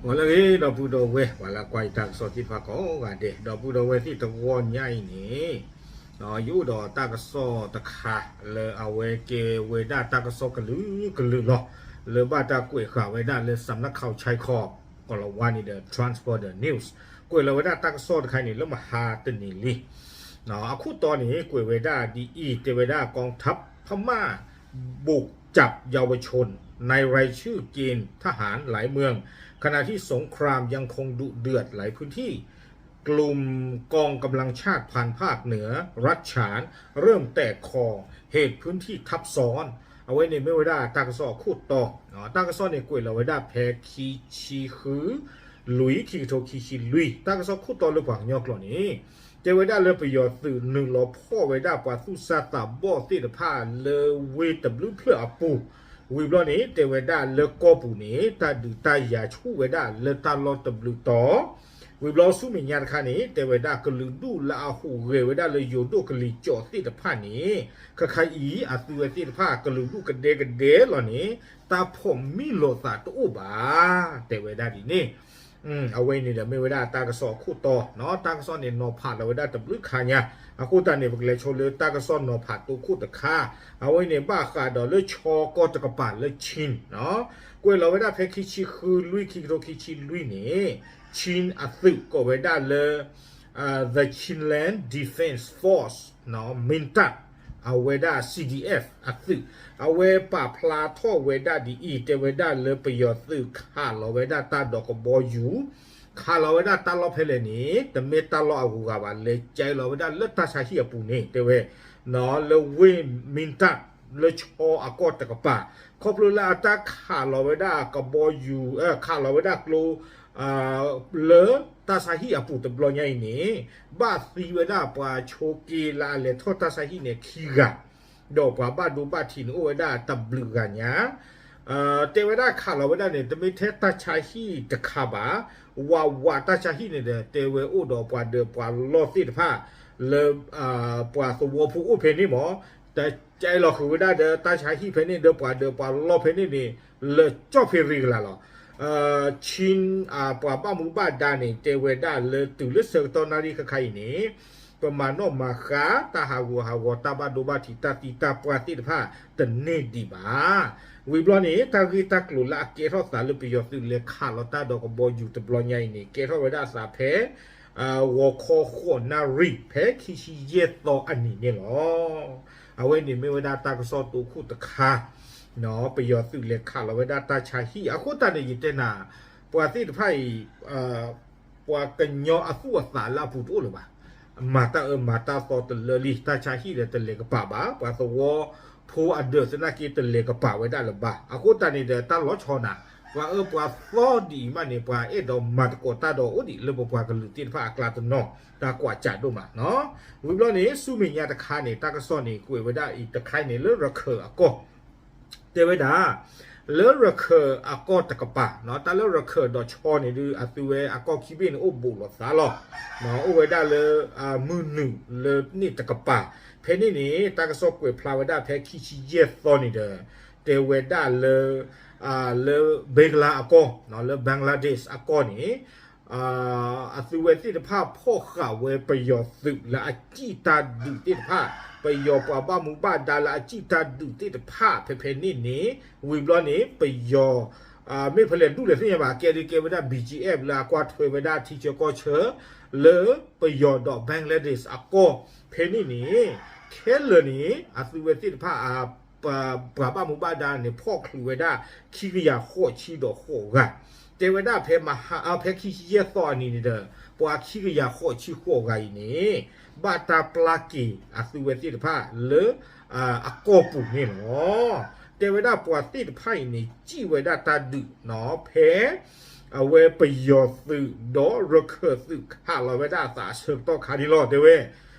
ဂီၤလၢအဂ့ၤ ဒီပုၢ်ဒီဝဲၢ် ပှၤလၢအကွၢ်ယတၢ်ကစီၣ်သ့ၣ်တဖၣ်ကိးဂၤဒဲး, ဒီပုၢ်ဒီဝဲၢ်သ့ၣ် တဂီၤညါအံၤန့ၣ် ယအိၣ်ဒီးတၢ်ကစီၣ်တခါလၢအဝဲကဲဝဲဒၣ်တၢ်ကစီၣ်ကလုာ်ကလုာ်လီၤ. လၢဘၣ်တၢ်ကွဲးဃာ်ဝဲဒၣ်လၢ စးနၢခီၣ်ဆဲခီ ကီၢ်လီၤဝါန့ၣ်ဒီး Transborder News ကွဲးလီၤဝဲဒၣ်တၢ်ကစီၣ်တခါန့ၣ် လၢမဟါတနံၤလံ. အခိၣ်တီန့ၣ် ကွဲးဝဲဒၣ်ဒ်အံၤ, တဲဝဲဒၣ် กองทัพพม่าบุกจับเยาวชนในรายชื่อเกณฑ์ทหารหลายเมือง ขณะที่สงครามยังคงดุเดือดหลายพื้นที่ กลุ่มกองกำลังชาติพันภาคเหนือรัฐฉานเริ่มแตกคอ เหตุพื้นที่ทับซ้อน. အဝဲန့ၣ်မ့ၢ်ဝဲဒၣ်တၢ်ကစီၣ်အခိၣ်တီ, တၢ်ကစီၣ်န့ၣ်ကွဲးလီၤဝဲဒၣ်ဖဲခံဆံဃု လွံၢ် ခံကထိခံဆံလွံၢ်, တၢ်ကစီၣ်ခိၣ်တီလၢပှၤကညီကျိာ်န့ၣ် တဲဝဲဒၣ်လၢပယီၤသုးနုာ်လီၤဖီၣ်ဝဲဒၣ်ပှၤသူၣ်စၢ်သးဘီၣ်သ့ၣ်တဖၣ်လၢဝ့ၢ်တဘျုးဖျၢၣ်အပူၤ, ဝံၤဘျီန့ၣ် တဲဝဲဒၣ်လၢကီၢ်ပူၤန့ၣ် တၢ်ဒုးတၢ်ယၤဆူၣ်ဝဲဒၣ်လၢတၢ်လီၢ်တဘျုးတီၤ, ဝံၤဘျီဆူမဲာ်ညါတခါန့ၣ် တဲဝဲဒၣ်ကလုာ်ဒူၣ်လၢအဟူးဂဲၤဝဲဒၣ်လၢယိၤဒိၣ်ကလံၤစိးသ့ၣ်တဖၣ်န့ၣ် ခါခါအံၤ အသုဝဲသ့ၣ်တဖၣ်ကလုာ်ဒူၣ်ကဒဲကဒဲလီၤန့ၣ် တၢ်ဖိးမံလိာ်သးတအိၣ်ဘၣ်, တဲဝဲဒၣ်ဒ်န့ၣ်. အဝဲအံၤန့ၣ်ဒီးမ့ၢ်ဝဲဒၣ်တၢ်ကစီၣ်အခိၣ်တီ, တၢ်ကစီၣ်န့ၣ်နီၤဖးလီၤဝဲဒၣ်တဘျုးခါညါ, အဃိသတးန့ၣ် ပကလဲၤဆိလၢတၢ်ကစီၣ်နီၤဖးတိခိၣ်တခါ, အဝဲအံၤန့ၣ်ဘၣ်ဃးဒီးလၢခၠီကီၢ်တကပၤလၢ Chin ကွဲးလီၤဝဲဒၣ်ဖဲခံဆံဃု လွံၢ် ခံကထိခံဆံလွံၢ်န့ၣ် Chin အသုးကိးဝဲဒၣ်လၢ The Chinland Defense Force မ့ၢ်တၢ် အဝဲဒၣ် C D F အသုး, အဝဲပာ်ဖျါထီၣ်ဝဲဒၣ်ဒ်အံၤ, တဲဝဲဒၣ်လၢပယီၤသုးခးလီၤဝဲဒၣ်တၢ်ဒီးကဘီယူၤ, ခးလီၤဝဲဒၣ်တၢ်လီၢ်ဖဲလဲၣ်န့ၣ် တမ့ၢ်တၢ်လီၢ်အဂုၤအဂၤဘၣ်, လဲၤကဲလီၤဝဲဒၣ်လၢတၢ်ဆါဟံၣ်အပူၤန့ၣ် တဲဝဲ လၢဝ့ၢ်မ့ၢ်တၢ် လၢခၠီအကီၢ်တကပၤ, ခီဖျိလၢအတၢ်ခးလီၤဝဲဒၣ်ကဘီယူၤ, ခးလီၤဝဲဒၣ်ကျိ လၢတၢ်ဆါဟံၣ်အပူၤတဘျီညါအံၤန့ၣ် ဘၣ်သံဝဲဒၣ်ပှၤဆိးက့လၢအလဲၤထီၣ်တၢ်ဆါဟံၣ်န့ၣ်ခံဂၤ, ဒီးပှၤဘၣ်ဒိဘၣ်ထံးန့ၣ်အိၣ်ဝဲဒၣ်တဘျုးဂၤညါ, တဲဝဲဒၣ်ခးလီၤဝဲဒၣ်န့ၣ် တမ့ၢ်ထဲတၢ်ဆါဟံၣ်တခါဘၣ်, ဝးဝးတၢ်ဆါဟံၣ်န့ၣ်ဒီး တဲဝဲအိၣ်ဒီးပှၤဒၢးပှၤလီၢ်သ့ၣ်တဖၣ် လၢ ပှၤသဝီဖိအိၣ်ဖဲန့ၣ်မး, တကဲလီၤဃုာ်ဝဲဒၣ်ဒီးတၢ်ဆါဟံၣ်ဖဲန့ၣ်ဒီးပှၤဒၢးပှၤလီၢ်ဖဲန့ၣ်န့ၣ် လၢကၠီၣ်ဖ့ရံကလၤလီၤ. Chin ပှၤဘၣ်မူဘၣ်ဒါန့ၣ် တဲဝဲဒၣ်လၢတုၤလၢဆၢကတီၢ်နၣ်ရံၣ်ခါခါအံၤန့ၣ် ပမၤနီၣ်မၤဃါတၢ်ဟးဂူာ်ဟးဂီၤ တၢ်ဘၣ်ဒိဘၣ်ထံး တၢ်သံတၢ်ပှၢ်သ့ၣ်တဖၣ်တန့ၢ်ဒံးဘၣ်. ဝံၤဘျီန့ၣ် တၢ်ဂ့ၢ်တၢ်ကျိၤလၢအကဲထီၣ်သးလၢပယီၤသုးလဲၤခးလီၤတၢ်ဒီးကဘီယူၤတဘျီညါအံၤန့ၣ် ကဲထီၣ်ဝဲဒၣ်အသးဖဲ ဂီၤခီဃိးနၣ်ရံၣ် ဖဲခံဆံယဲၢ်သီအနံၤန့ၣ်လီၤ. အဝဲန့ၣ်မ့ၢ်ဝဲဒၣ်တၢ်ကစီၣ်တိခိၣ်တခါ, ပယီၤသုးလဲၤခးလီၤဝဲဒၣ်တၢ်ဆါဟံၣ် အဃိသတးန့ၣ် ယတဲနၤ ပှၤသ့ၣ်တဖၣ်အံၤ ပှၤကညီအသူၣ်အသးလၢအပူၤတအိၣ်လၢၤဘၣ်. မၤတၢ်အၢမၤတၢ်သီတလၢလံ, တၢ်ဆါဟံၣ်ဒီးတလဲၤကပၤဘၣ်, ပှၤသဝီဖိအဒၢးသနာ်က့တလဲၤကပၤဝဲဒၣ်လၢၤဘၣ်. အဃိသတးန့ၣ်ဒီး တၢ်လီၤဆီနၤ ပှၤအၢပှၤသီဒ်အံၤမးန့ၣ် ပှၤအဲၣ်ဒိးမၤသကိးတၢ်ဒီးအိၣ်ဒံးလၢပပှၤကလုာ်သ့ၣ်တဖၣ်အကျါတနီၤ တၢ်ကွၢ်ကးဒိၣ်မး. ဝံၤဘျီန့ၣ် ဆူမဲာ်ညါတခါန့ၣ် တၢ်ကစီၣ်န့ၣ် ကွဲးဝဲဒၣ်အံၤတခါန့ၣ်လၢရခၢၣ်အကီၢ် တဲဝဲဒၣ် လၢရခၢၣ်အကီၢ်တကပၤ, တၢ်လၢရခၢၣ်ဒီးခၠီန့ၣ်ဒုး အသုဝဲအကီၢ်ခံဘ့ၣ်န့ၣ်အိၣ်ဘူးလိာ်သးလီၤ. အိၣ်ဝဲဒၣ်လၢ မုၢ်နုာ်လၢန့ၣ်တကပၤ, ဖဲန့ၣ်န့ၣ် တၢ်ကစီၣ်ကွဲးဖျါဝဲဒၣ်ဖဲခံဆံယဲၢ်သီန့ၣ်ဒီး တဲဝဲဒၣ်လၢ လၢ ဘင်္ဂလား အကီၢ်, လၢ Bangladesh အကီၢ်န့ၣ် အသုဝဲသ့ၣ်တဖၣ်ဖီၣ်ဃာ်ဝဲပယီၤသုးလၢအစံၣ်တၢ်ဒုးသ့ၣ်တဖၣ်, ပယီၤပှၤဘၣ်မူဘၣ်ဒါလၢအစံၣ်တၢ်ဒုးသ့ၣ်တဖၣ် ဖဲဖဲန့ၣ်န့ၣ် ဝံၤဘျီန့ၣ် ပယီၤ မ့ၢ်ဖဲလဲၣ်ဒူၣ်လဲၣ်သ့ၣ်ညါဘၣ်, ကဲဒုးကဲဝဲဒၣ် B G F လၢအကွၢ်ထွဲဝဲဒၣ်ထံဆၢကီၢ်ဆၢ လၢပယီၤဒီး Bangladesh အကီၢ် ဖဲန့ၣ်န့ၣ် ခဲလၢာ်န့ၣ် အသုဝဲသ့ၣ်တဖၣ် ပှၤဘၣ်မူဘၣ်ဒါန့ၣ် ဖီၣ်ချုးဝဲဒၣ် ခံကယၤဃိးဆံဒီးဃိးဂၤ, တဲဝဲဒၣ်ဖဲမဟါ ဖဲခံဆံယဲၢ်သီအနံၤန့ၣ်ဒီး ပှၤခံကယၤဃိးဆံဃိးဂၤအံၤန့ၣ် ဘၣ်တၢ်ပျၢ်က့ၤအသုဝဲသ့ၣ်တဖၣ်လၢ အကီၢ်ပူၤန့ၣ်လီၤ. တဲဝဲဒၣ်ပှၤသ့ၣ်တဖၣ်အံၤန့ၣ် စံၣ်ဝဲဒၣ်တၢ်ဒုးနီၤ ဖဲ အဝဲပယီၤသုးဒီးရခၢၣ်သုးခးလီၤဝဲဒၣ်အသးအဆၢကတီၢ်ခါန့ၣ်လီၤ တဲဝဲ.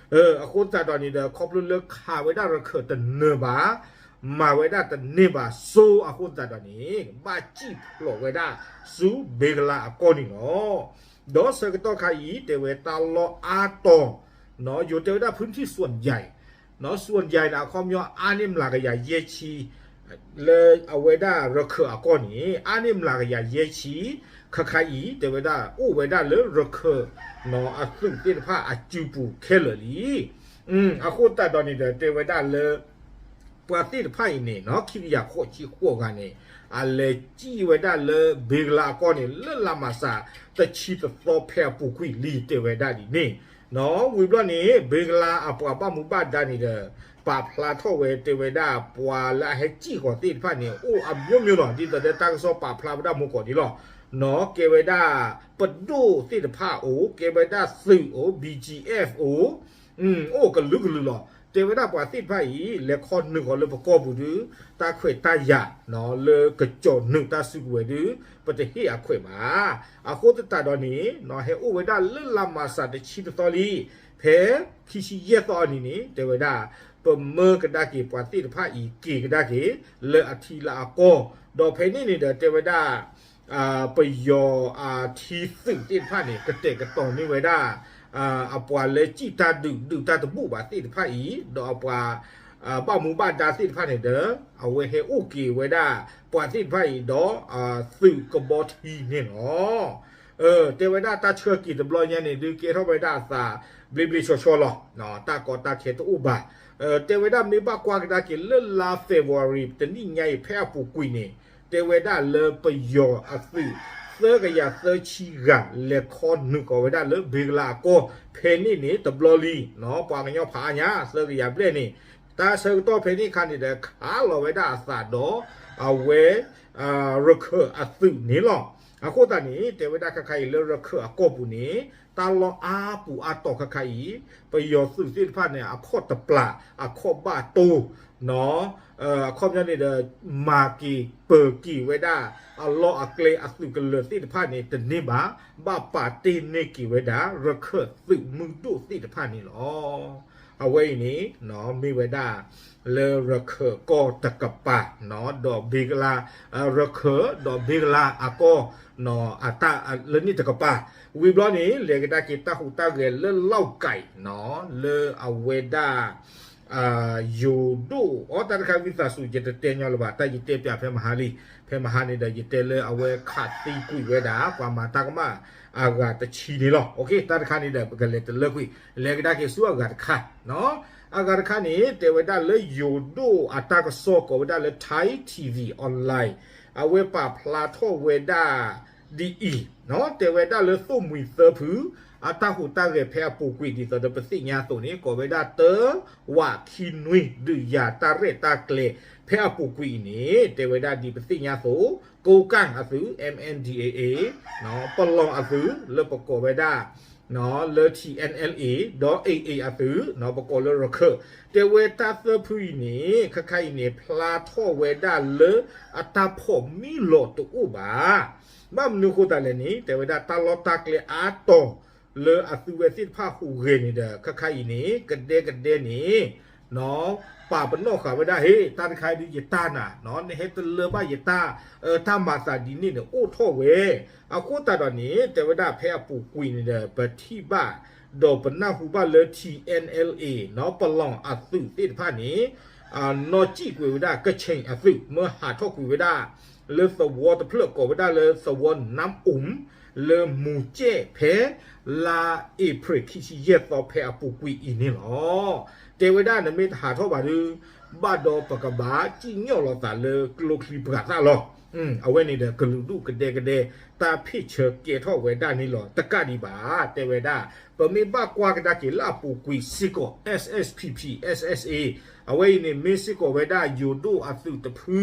အဃိသတးဒီးန့ၣ်ဒီး ခီဖျိလၢခးဝဲဒၣ်ရခၢၣ်တနၢၤဘၣ် မၤဝဲဒၣ်တန့ၢ်ဘၣ်စိအဃိသတးဒီးန့ၣ် ဘၣ်စံၣ်ဖျိးဝဲဒၣ်ဆူ ဘင်္ဂလား အကီၢ်န့ၣ်လီၤ. ဒီးဆၢကတီၢ်ခါအံၤ တဲဝဲတၢ်လီၢ်အါတီၤ ယိၤတဲဝဲဒၣ် พื้นที่ส่วนใหญ่ ส่วนใหญ่ န့ၣ် အခီပညီအါန့ၢ်မျးကယၤယဲၢ်ဆံ လၢအဝဲဒၣ်ရခၢၣ်အကီၢ်န့ၣ် အါန့ၢ်မျးကယၤယဲၢ်ဆံ, ခါခါအံၤ တဲဝဲဒၣ်အိၣ်ဝဲဒၣ်လၢရခၢၣ် အသုးသ့ၣ်တဖၣ်အစုပူၤခဲလၢာ်လံ. အဃိသတးဒီးန့ၣ်ဒီး တဲဝဲဒၣ်လၢ ပှၤသ့ၣ်တဖၣ်အံၤန့ၣ် ခံကယၤဃိးဆံဃိးဂၤန့ၣ် အလဲၤစံၣ်ဝဲဒၣ်လၢ ဘ့ကလါအကီၢ်န့ၣ် လၢလါမၢ်ၡး တဆံတသီဖဲအပူၤကွံာ်လံ တဲဝဲဒၣ်ဒ်န့ၣ်. ဝံၤဘျီန့ၣ် ဘ့ကလါအပှၤဘၣ်မူဘၣ်ဒါန့ၣ်ဒီး ပာ်ဖျါထီၣ်ဝဲ တဲဝဲဒၣ် ပှၤလၢအဟဲစံၣ်ဃီၤသ့ၣ်တဖၣ်န့ၣ် အိၣ်အမျိုးမျိုးလီၤ. ဒ်သိးဒီးတၢ်ကစီၣ်ပာ်ဖျါဝဲဒၣ်မူကီၢ်န့ၣ်လီၤ. ကဲဝဲဒၣ် ပဒိၣ်သ့ၣ်တဖၣ်အိၣ်, ကဲဝဲဒၣ်သုးအိၣ်, B G F အိၣ်, အိၣ်ကလုာ်ကလုာ်လီၤ. တဲဝဲဒၣ်ပှၤသ့ၣ်တဖၣ်အံၤ လဲၤခီနုာ်ဃီၤလၢပကီၢ်ပူၤဒုး တၢ်ခွဲးတၢ်ယာ် လၢကကၠီၣ်နုာ်တၢ်စုကဝဲၤဒုး ပတဟ့ၣ်အခွဲးဘၣ်. အဃိသတးဒီးန့ၣ် ဟဲအိၣ်ဝဲဒၣ်လၢလါမၢ်ၡးတဆံတသီလံ, ဖဲခံဆံယဲၢ်သီအနံၤန့ၣ် တဲဝဲဒၣ် ပမၢကဒါက့ၤပှၤသ့ၣ်တဖၣ်အံၤက့ၤကဒါက့ၤ လၢအထံလၢအကီၢ်, ဒီးဖဲန့ၣ်န့ၣ်ဒီး တဲဝဲဒၣ် ပယီၤအထံသုးသ့ၣ်တဖၣ်န့ၣ် ကတဲာ်ကတီၤန့ၢ်ဝဲဒၣ် အပှၤလၢစံၣ်တၢ်ဒုးဒုးတၢ်တဘူၣ်ဘၣ်သ့ၣ်တဖၣ်အံၤ ဒီးအပှၤ ဘၣ်မူဘၣ်ဒါသ့ၣ်တဖၣ်န့ၣ်ဒီး အဝဲဟဲအိၣ်က့ၤဝဲဒၣ်ပှၤသ့ၣ်တဖၣ်အံၤဒီး သုးကဘီထံန့ၣ်လီၤ. တဲဝဲဒၣ်တၢ်ဆှၢက့ၤတဘျီညါန့ၣ် ဒုးကဲထီၣ်ဝဲဒၣ်အသးဘျ့ဘျ့ဆှီဆှီလီၤ. တၢ်ကီတၢ်ခဲတအိၣ်ဘၣ်. တဲဝဲဒၣ်မ့ၢ်ဘၣ်ကွၢ်ကဒါက့ၤလၢလါ February တနံၣ်ညါအံၤဖဲအပူၤကွံာ်န့ၣ် တဲဝဲဒၣ်လၢပယီၤအသုး သၢကယၤသၢဆံဂၤ လဲၤခီနုာ်ဃီၤဝဲဒၣ်လၢဘ့ကလါအကီၢ် ဖဲန့ၣ်န့ၣ် တဘျီလံ ပှၤကညီဖးအါညါ သၢကယၤဘျဲၣ်န့ၣ် တၢ်ဆၢကတီၢ်ဖဲန့ၣ်အခါန့ၣ်ဒီး ခးလီၤဝဲဒၣ်အသးဒီး အဝဲ ရခၢၣ်အသုးန့ၣ်လီၤ. အဃိသတးန့ၣ် တဲဝဲဒၣ်ခါခါအံၤလၢရခၢၣ်အကီၢ်ပူၤန့ၣ် တၢ်လီၢ်အါပူၤအါတီၤခါခါအံၤ ပယီၤသုးသ့ၣ်တဖၣ်န့ၣ် အခီၣ်တပျၢ် အခီၣ်ဘၣ်တိၢ် အခီပညီန့ၣ်ဒီး မၤက့ၤပၢၤက့ၤဝဲဒၣ် အလီၢ်အကျဲအသုးကလၢၤသ့ၣ်တဖၣ်န့ၣ် တန့ၢ်ဘၣ်, ဘၣ်ပာ်တ့ၢ်န့ၢ်က့ၤဝဲဒၣ် ရခၢၣ်သုးမုၢ်ဒိၣ်သ့ၣ်တဖၣ်န့ၣ်လီၤ. အဝဲအံၤန့ၣ် မ့ၢ်ဝဲဒၣ် လၢရခၢၣ်ကီၢ်တကပၤ ဒီးဘ့ကလါ ရခၢၣ်ဒီးဘ့ကလါအကီၢ် အတၢ်လၢန့ၣ်တကပၤ ဝံၤဘျီန့ၣ် လဲၤကဒါက့ၤတၢ်ဟူးတၢ်ဂဲၤလၢလီၢ်ကၢ် လၢအဝဲဒၣ် ယိၤဒိၣ်အီၤ တၢ်တခါဝံသးစူၤ ယတတဲညီလၢၤဘၣ် တၢ်ယတဲပၠးဖဲမဟါလံ. ဖဲမဟါန့ၣ်ဒီး ယတဲလၢအဝဲခးသံကွံာ်ဝဲဒၣ် ပှၤမၤတၢ်ကမၣ်အဂၤတဆံန့ၣ်လီၤ. တၢ်တခါန့ၣ်ဒီး ပကလဲၤတလၢကွံာ် လဲၤကဒါက့ၤဆူအဂၤတခါ အဂၤတခါန့ၣ် တဲဝဲဒၣ်လၢယိၤဒိၣ်အတၢ်ကစီၣ်ကိးဝဲဒၣ်လၢ Thai T V Online အဝဲပာ်ဖျါထီၣ်ဝဲဒၣ် ဒ်အံၤ, တဲဝဲဒၣ်လၢသိၣ်မှံၤသၢဖု အတၢ်ဟူးတၢ်ဂဲၤဖဲအပူၤကွံာ် ဒ်သိးဒီးပသ့ၣ်ညါအသိးန့ၣ် ကိးဝဲဒၣ်တဝးခံနွံ ဒုးယၤတၢ်ရဲၣ်တၢ်ကျဲၤဖဲအပူၤကွံာ်အံၤန့ၣ် တဲဝဲဒၣ်ဒ်ပသ့ၣ်ညါအသိး ကိးကၣ်အသုး M N D A A, ပလီၢ်အသုး လၢပကိးဝဲဒၣ် လၢ T N L A ဒီး A A အသုး ပကိးလၢရခၢၣ် တဲဝဲတၢ်သၢဖုအံၤန့ၣ် ခါခါအံၤန့ၣ် ဖျါထီၣ်ဝဲဒၣ်လၢအတၢ်ဖိးမံလီၤတအိၣ်ဘၣ်. ဘၣ်မနုၤအဃိသတးလဲၣ်န့ၣ် တဲဝဲဒၣ်တၢ်လီၢ်တၢ်ကျဲအါတီၤ လၢအသုဝဲသ့ၣ်တဖၣ်ဟူးဂဲၤန့ၣ်ဒီး ခါခါအံၤန့ၣ် ကဒဲကဒဲန့ၣ် ပာ်ပနီၣ်ဃာ်ဝဲဒၣ် ဟ့ၣ် တၢ်တခါဒုးယတၢ်နၤ နဟဲတလၢဘၣ်ယတၢ် တၢ်မၤသးဒ်န့ၣ်န့ၣ် အိၣ်ထီၣ်ဝဲ. အဃိသတးဒီးန့ၣ် တဲဝဲဒၣ်ဖဲအပူၤကွံာ်န့ၣ်ဒီး ပထံၣ်ဘၣ် ဒီးပနၢ်ဟူဘၣ်လၢ T N L A ပလီၢ်အသုးသ့ၣ်တဖၣ်န့ၣ် နီၢ်စံၣ်ကွံာ်ဝဲဒၣ် ကခ့ၣ်အသုး မၢဟးထီၣ်ကွံာ်ဝဲဒၣ် လၢသဝီတဖျၢၣ်ကိးဝဲဒၣ်လၢသဝီနၢမ်အူမ် လၢမူၤကဲၣ်ဖဲ လါအ့ဖြ့ၣ်ခံဆံယဲၢ်သီဖဲအပူၤကွံာ်အံၤန့ၣ်လီၤ. တဲဝဲဒၣ်နမ့ၢ်တဟးထီၣ်ဘၣ်ဒီး ဘၣ်ဒီးပကဘၣ်စံၣ်ညီၣ်လီၤသးလၢကျိချံပှၤသၣ်လီၤ. အဝဲန့ၣ်ဒီးကလုာ်ဒူၣ်ကဒဲကဒဲ တၢ်ဖ့ၣ်ဆၢကဲထီၣ်ဝဲဒၣ်န့ၣ်လီၤ. တကးဒံးဘၣ် တဲဝဲဒၣ် ပမ့ၢ်ဘၣ်ကွၢ်ကဒါက့ၤလၢအပူၤကွံာ်စ့ၢ်ကီး S S P P S S A အဝဲအံၤန့ၣ် မ့ၢ်စ့ၢ်ကီးဝဲဒၣ်ယိၤဒိၣ်အသုးတဖု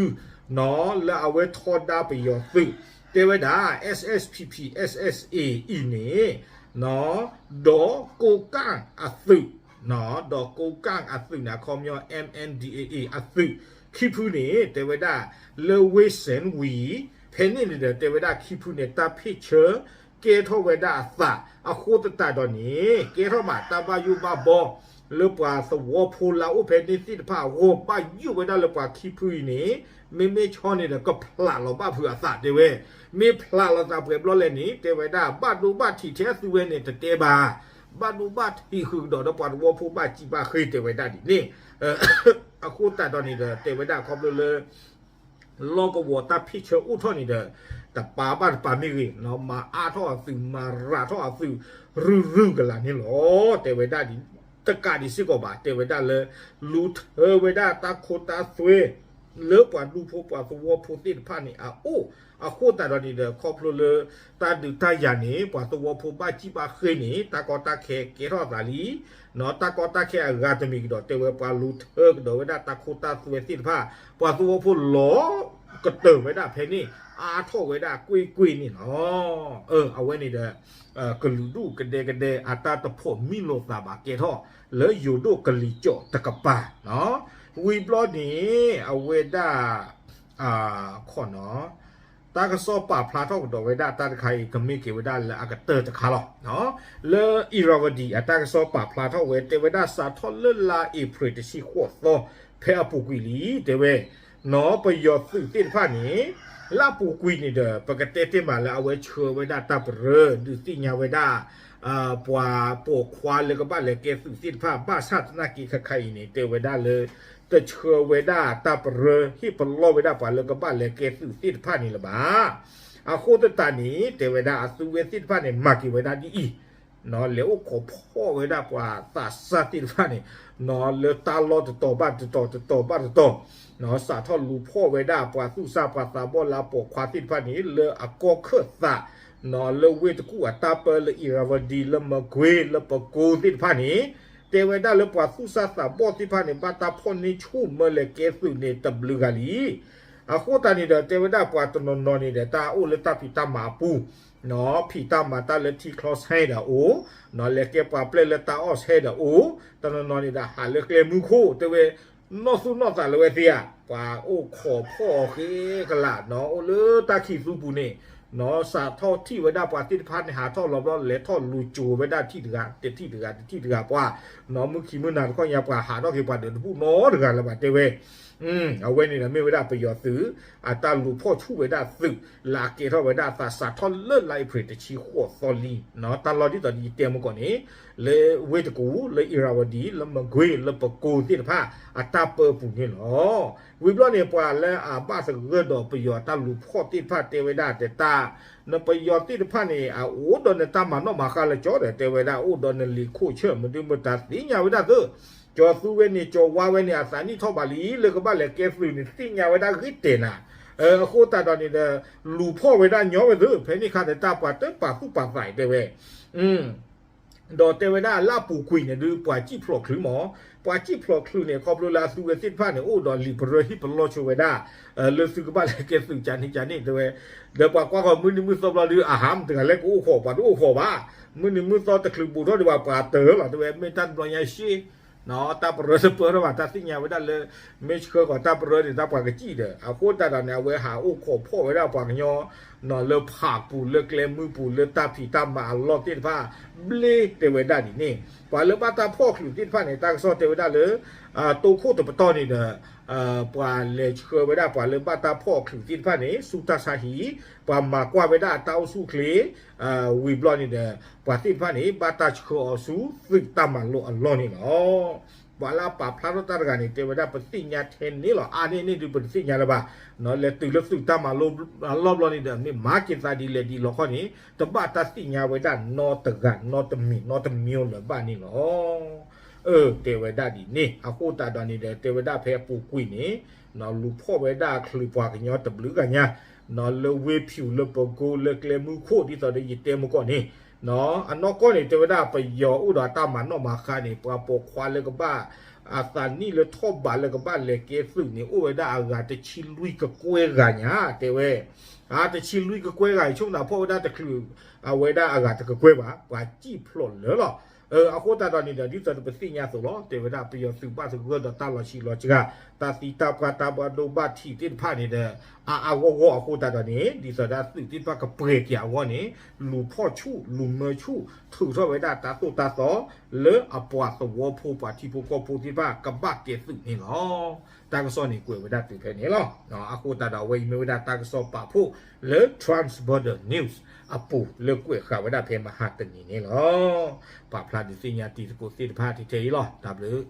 လၢအဝဲထီဒါပယီၤသုး တဲဝဲဒၣ် S S P P S S A အံၤန့ၣ် ဒီးကိးကၣ်အသုး ဒီးကိးကၣ်အသုးန့ၣ် အခီပညီ M N D A A အသုး ခံဖုန့ၣ် တဲဝဲဒၣ် လၢဝ့ၢ်စဲၣ်ဝံၤ ဖဲန့ၣ်န့ၣ်ဒီး တဲဝဲဒၣ်ခံဖုန့ၣ် တၢ်ဖ့ၣ်ဆၢ ကဲထီၣ်ဝဲဒၣ်အသး အဃိသတးဒီးန့ၣ် ကဲထီၣ်မးတၢ်ဘၣ်ယိၣ်ဘၣ်ဘီ လၢပှၤသဝီဖိလၢအအိၣ်ဖဲန့ၣ်သ့ၣ်တဖၣ်အဂီၢ် ဘၣ်ယိၣ်ဝဲဒၣ်လၢပှၤခံဖုအံၤန့ၣ် မ့မ့ၢ်ဆီန့ၣ်ဒီး ကဖျးလီၤဘၣ်ဖုးအသးတဲဝဲ မ့ၢ်ဖျးလီၤသးပှဲၤဘျီလဲၣ်န့ၣ် တဲဝဲဒၣ် ဘၣ်ဒိဘၣ်ထံးထဲအသုဝဲန့ၣ် တတဲဘၣ် ဘၣ်ဒိဘၣ်ထံးဃုာ်ကဒီးဒီးပှၤသဝီဖိဘၣ်စံးဘၣ်ဃ့တဲဝဲဒၣ်ဒ်န့ၣ် အဃိသတးဒီးန့ၣ်ဒီး တဲဝဲဒၣ်ခီဖျိလၢ လီၢ်ကဝီၤတၢ်ဖ့ၣ်ဆၢအိၣ်ထီၣ်န့ၣ်ဒီး တပာ်ဘၣ်တပာ်မ့ၢ်ဂ့ၤ, မၤအါထီၣ်အသုး မၤရၤထီၣ်အသုး ရုၢ်ရုၢ်ကလာ်န့ၣ်လီၤ. တဲဝဲဒၣ်ဒ် တကးဒံးစ့ၢ်ကီးဘၣ် တဲဝဲဒၣ်လၢ လူၤထၢဝဲဒၣ်တၢ်ခိတၢ်သွဲ လၢပှၤဒူဖိပှၤသဝီဖိသ့ၣ်တဖၣ်န့ၣ်အအိၣ်, အဃိသတးဒီးန့ၣ်ဒီး ခီဖျိလၢ တၢ်ဒုးတၢ်ယၤန့ၣ် ပှၤသဝီဖိဘၣ်စံၣ်ဘၣ်ဃ့န့ၣ် တၢ်ကီတၢ်ခဲကဲထီၣ်သးလံ, တၢ်ကီတၢ်ခဲအဂၤတမံၤကဒီး တဲဝဲပှၤလူၤထၢကဒီးဝဲဒၣ်တၢ်ခိတၢ်သွဲသ့ၣ်တဖၣ် ပှၤသဝီဖိလီၤကတၢၢ်ဝဲဒၣ်ဖဲန့ၣ် အါထီၣ်ဝဲဒၣ်ကွ့ၢ်ကွ့ၢ်န့ၣ်လီၤ. အဝဲန့ၣ်ဒီး ကလုာ်ဒူၣ်ကဒဲကဒဲ အတၢ်တဖိးမံလိာ်သးဘၣ်ကဲထီၣ် လၢယိၤဒိၣ်ကလံၤကၠီၣ်တကပၤ, ဝံၤဘျီန့ၣ် အဝဲဒၣ် ခီနီၤ တၢ်ကစီၣ်ပာ်ဖျါထီၣ်ကဒီးဝဲဒၣ်တၢ်တခါအံၤ ကမ့ၢ်က့ၤဝဲဒၣ်လၢအကတၢၢ်တခါလီၤ. လၢ Irrawaddy အတၢ်ကစီၣ်ပာ်ဖျါထီၣ်ဝဲ တဲဝဲဒၣ်စးထီၣ်လၢလါအ့ဖြ့ၣ်တဆံဃိးသီ ဖဲအပူၤကွံာ်လံ တဲဝဲ နီၤ ပယီၤသုးသ့ၣ်တဖၣ်န့ၣ် လၢအပူၤကွံာ်န့ၣ်ဒီး ပကတဲတ့ၢ်မးလၢအဝဲဆှၢဝဲဒၣ်တၢ်ပရၢ ဒုးသ့ၣ်ညါဝဲဒၣ် ပှၤပိာ်ခွါလၢကဘၣ်လဲၤကဲသုးသ့ၣ်တဖၣ် ဘၣ်ဆၣ်သနာ်က့ခါခါအံၤန့ၣ် တဲဝဲဒၣ်လၢ တဆှၢဝဲဒၣ်တၢ်ပရၢ ဟ့ၣ်ပလီၢ်ဝဲဒၣ်ပှၤလၢကဘၣ်လဲၤကဲသုးသ့ၣ်တဖၣ်န့ၣ်လၢၤဘၣ်. အဃိသတးန့ၣ် တဲဝဲဒၣ်အသုးဝဲသ့ၣ်တဖၣ်န့ၣ် မၤက့ၤဝဲဒၣ်ဒ်အံၤ နီၤ လဲၤအိၣ်ခိးဖီၣ်ဝဲဒၣ်ပှၤသးစၢ်သ့ၣ်တဖၣ်န့ၣ် နီၤ လၢတၢ်လီၢ်တတီၤဘၣ်တတီၤ တတီၤဘၣ်တတီၤ နီၤ စးထီၣ်လူၤဖီၣ်ဝဲဒၣ်ပှၤသူၣ်စၢ်ပှၤသးဘီၣ်လၢအပိာ်ခွါသ့ၣ်တဖၣ်န့ၣ် လၢအကီၢ်ခၢၣ်သး နီၤ လၢဝ့ၢ်တကူၣ်အတၢ်ပၢလၢ Irrawaddy လၢမကွ့ၤ လၢပကိသ့ၣ်တဖၣ်န့ၣ် တဲဝဲဒၣ်လၢပှၤသူၣ်စၢ်သးဘီၣ်သ့ၣ်တဖၣ်န့ၣ် ဘၣ်တၢ်ဖီၣ်န့ၢ်ဆူၣ်မၢလဲၤကဲသုးန့ၣ်တဘျုးဂၤလံ. အဃိသတးန့ၣ်ဒီး တဲဝဲဒၣ်ပှၤတနီၤနီၤန့ၣ်ဒီး တၢ်အိၣ်လၢတၢ်ဖံးတၢ်မၤအပူၤ နီၤ ဖံးတၢ်မၤတၢ်လၢထံချီဆဲဒီးအိၣ် နီၤ လဲၤကဲပှၤပျဲၢ်လၢတၢ်အီၣ်ဆဲဒီးအိၣ် တနီၤနီၤန့ၣ်ဒီးဟးလၢကျဲမုၢ်ခိၣ် တဲဝဲ နီၢ်သူၣ်နီၢ်သးလၢဝဲသ့ဧါ ပှၤအိၣ်ခိးဖီၣ်အီၤဃ့ကလာ် နီၤ အိၣ်လၢတၢ်ခံးသူပူၤန့ၣ် နီၤ စးထီၣ်ထံၣ်ဝဲဒၣ်ပှၤသ့ၣ်တဖၣ်န့ၣ် ဟးထီၣ်လီၤဘျီ လဲၤထီၣ်လူၤကၠိၤဝဲဒၣ်ထံၣ်တဂၤ တထံၣ်တဂၤ တထံၣ်တဂၤပှၤ နီၤ မုၢ်ခံမုၢ်နၤတခီညါ ပှၤဟးထီၣ်က့ၤပှၤဒီးတဘူၣ်နီတဂၤလၢၤဘၣ် တဲဝဲ အဝဲန့ၣ်ဒီးမ့ၢ်ဝဲဒၣ်ပယီၤသုး အတၢ်လူၤဖီၣ်ဆူၣ်ဝဲဒၣ်သုး လၢအကဲထီၣ်ဝဲဒၣ်အသးစးထီၣ်လၢလါအ့ဖြ့ၣ် တဆံဃိးသီလံ တၢ်လီၢ်ဒ်သိးဒီးယတဲမုၢ်ကီၢ်န့ၣ် လၢဝ့ၢ်တကူၣ် လၢ Irrawaddy လၢမကွ့ၤ လၢပကိသ့ၣ်တဖၣ် အတၢ်ပၢပူၤန့ၣ်လီၤ. ဝံၤဘျီန့ၣ် ပှၤလၢအဘၣ်သဂၢၢ်ဒီးပယီၤတၢ်လူၤဖီၣ်သ့ၣ်တဖၣ်တဲဝဲဒၣ်တၢ် နပယီၤသ့ၣ်တဖၣ်န့ၣ် အအိၣ်ဒီးနတၢ်မၤနီၣ်မၤဃါလၢကၠီဒီး တဲဝဲဒၣ်အိၣ်ဒီးနလံာ်ခိၣ်ဆၢၣ် မဒုမတၤသ့ၣ်ညါဝဲဒၣ်သု ကၠီၤသူဝဲန့ၣ် ကၠီၤဝါဝဲန့ၣ် အသးနံၣ်ထီၣ်ဘးလံ လၢကဘၣ်လဲၤကဲသုးန့ၣ် သ့ၣ်ညါဝဲဒၣ်ဂ့ၤတဲာ်နၤ, အဃိသတးဒီးန့ၣ်ဒီး လူၤဖီၣ်ဝဲဒၣ်ညီဝဲသု ဖဲန့ၣ်ခါဒီးတၢ်ပှၤတပာ်သူၣ်ပာ်သးတဲဝဲ ဒီးတဲဝဲဒၣ်လၢအပူၤကွံာ်န့ၣ်ဒုး ပှၤစံၣ်ဖျိးချုးမး, ပှၤစံၣ်ဖျိးချုးန့ၣ် ခီဖျိလၢအသုဝဲသ့ၣ်တဖၣ်န့ၣ် အိၣ်ဒီးလံာ်ပရၢဟ့ၣ်ပလီၢ်ဆိဝဲဒၣ် လၢသုကဘၣ်လဲၤကဲသုးကန့ၣ်ကန့ၣ်တဲဝဲ, ဒီးပှၤကွၢ်ဃီၤမုၢ်နံၤမုၢ်သီဘျီဒုး အဟးမတဂၤလဲၣ်ကအိၣ်ခိး ပှၤတအိၣ်ခိးဘၣ်, မုၢ်နံၤမုၢ်သီတချုးဘူးထီၣ်ဒံးဘၣ် ပှၤတၢၢ်လီၤတဲဝဲ မ့ၢ်တၢ်တဘျီညါရှ့ တၢ်ပရၢတပၢထီၣ်ဘၣ် တၢ်သ့ၣ်ညါဝဲဒၣ်လၢ မ့ၢ်ဆှၢဃီၤတၢ်ပရၢန့ၣ် တၢ်ပှၤကစံၣ်ဒီး အဃိသတးဒီးန့ၣ် အဝဲဟးအိၣ်ခိးဖီၣ်ဝဲဒၣ်ပှၤကညီ နီၤ လၢဖးပူၤ လၢကျဲမုၢ်ပူၤ လၢတၢ်ဖံးတၢ်မၤအလီၢ်သ့ၣ်တဖၣ် ဘျ့တဲဝဲဒၣ်ဒ်န့ၣ်, ပှၤလၢဘၣ်တၢ်ဖီၣ်ချုးသ့ၣ်တဖၣ်န့ၣ် တၢ်ကစီၣ်တဲဝဲဒၣ်လၢ တိခိၣ်တပတီၢ်န့ၣ်ဒီး ပှၤလဲၤဆှၢဝဲဒၣ်ပှၤလၢဘၣ်တၢ်ဖီၣ်ချုးသ့ၣ်တဖၣ်န့ၣ် ဆူတၢ်ဆါဟံၣ်, ပှၤမၤကွၢ်ဝဲဒၣ်အတၢ်အိၣ်ဆူၣ်အိၣ်ချ့ ဝံၤဘျီန့ၣ်ဒီး ပှၤသ့ၣ်တဖၣ်န့ၣ် ဘၣ်တၢ်ဆှၢအီၤဆူသုးတၢ်မၤလိအလီၢ်န့ၣ်လီၤ. ပှၤလၢအပာ်ဖျါထီၣ်တၢ်တဂၤန့ၣ် တဲဝဲဒၣ်ပသ့ၣ်ညါထဲန့ၣ်လီၤ. အါန့ၢ်န့ၣ်ဒုးပတသ့ၣ်ညါလၢၤဘၣ်. လဲၤတုၤလၢသုးတၢ်မၤလိအလီၢ်ဘျီန့ၣ်ဒီး မ့ၢ်မၤက့ၤသးဒ်လဲၣ်ဒ်လဲၣ်ခီန့ၣ် တဘၣ်တၢ်သ့ၣ်ညါဝဲဒၣ်နီတဂၤ နီတမံၤ နီတမံၤလၢၤဘၣ်န့ၣ်လီၤ. အၢ တဲဝဲဒၣ်ဒ်န့ၣ် အဃိသတးဒီးန့ၣ်ဒီး တဲဝဲဒၣ်ဖဲအပူၤကွံာ်န့ၣ် လူၤဖီၣ်ဝဲဒၣ်ချုးပှၤကညီတဘျုးဂၤညါ လၢဝ့ၢ်ဖၠူၤ လၢပကိ လၢကျဲမုၢ်ခိၣ် ဒ်သိးဒီးယတဲမုၢ်ကီၢ်န့ၣ် အနီၢ်ကီၢ်န့ၣ် တဲဝဲဒၣ်ပယီၤအိၣ်ဒီးတၢ်မၤနီၣ်မၤဃါန့ၣ် ပှၤပိာ်ခွါလၢကဘၣ် အသးနံၣ်လၢထီၣ်ဘးလၢကဘၣ်လဲၤကဲသုးန့ၣ် အိၣ်ဝဲဒၣ်အဂၤတဆံလွံၢ်ကကွဲၢ်ဂၤညါ တဲဝဲ အတဆံလွံၢ်ကကွဲၢ်ဂၤအံၤ ဆိကမိၣ်ဖီၣ်ဝဲဒၣ်တချုး အဝဲဒၣ်အဂၤတကကွဲၢ်ဘၣ် ပှၤစံၣ်ဖျိးလၢာ်လီၤ. အဃိသတးဒီးန့ၣ်ဒီး ဒ်သိးဒီးပသ့ၣ်ညါအသိးလီၤ တဲဝဲဒၣ်ပယီၤသုးဘၣ်သဂၢၢ်ဒီးတၢ်လီၤဆံးလီၤစှၤ တၢ်သံတၢ်ပှၢ်တၢ်ဘၣ်ဒိဘၣ်ထံးသ့ၣ်တဖၣ်န့ၣ်ဒီး အါအါဂီၢ်ဂီၢ်အဃိသတးဒီးန့ၣ် ဒ်သိးဒီးသုးသ့ၣ်တဖၣ်ကပှဲၤက့ၤအဂီၢ်န့ၣ် လူၤဖီၣ်ဆူၣ် လူၤမၢဆူၣ် ထုးထီၣ်ဝဲဒၣ်တၢ်သိၣ်တၢ်သီ လၢအပှၤသဝီဖိပှၤထံဖိကီၢ်ဖိသ့ၣ်တဖၣ်ကဘၣ်ကဲသုးန့ၣ်လီၤ. တၢ်ကစီၣ်န့ၣ်ကွဲးဝဲဒၣ်တုၤဖဲန့ၣ်လီၤ. အဃိသတးဒီးအဝဲအံၤမ့ၢ်ဝဲဒၣ်တၢ်ကစီၣ်ပာ်ဖှိၣ်လၢ Trans Border News အပူၤလၢကွဲးဃာ်ဝဲဒၣ်ဖဲမဟါတနံၤန့ၣ်လီၤ. ပာ်ဖျါဒုးသ့ၣ်ညါတံၤသကိးသ့ၣ်တဖၣ်ထဲအံၤလီၤ. တၢ်ဘျုး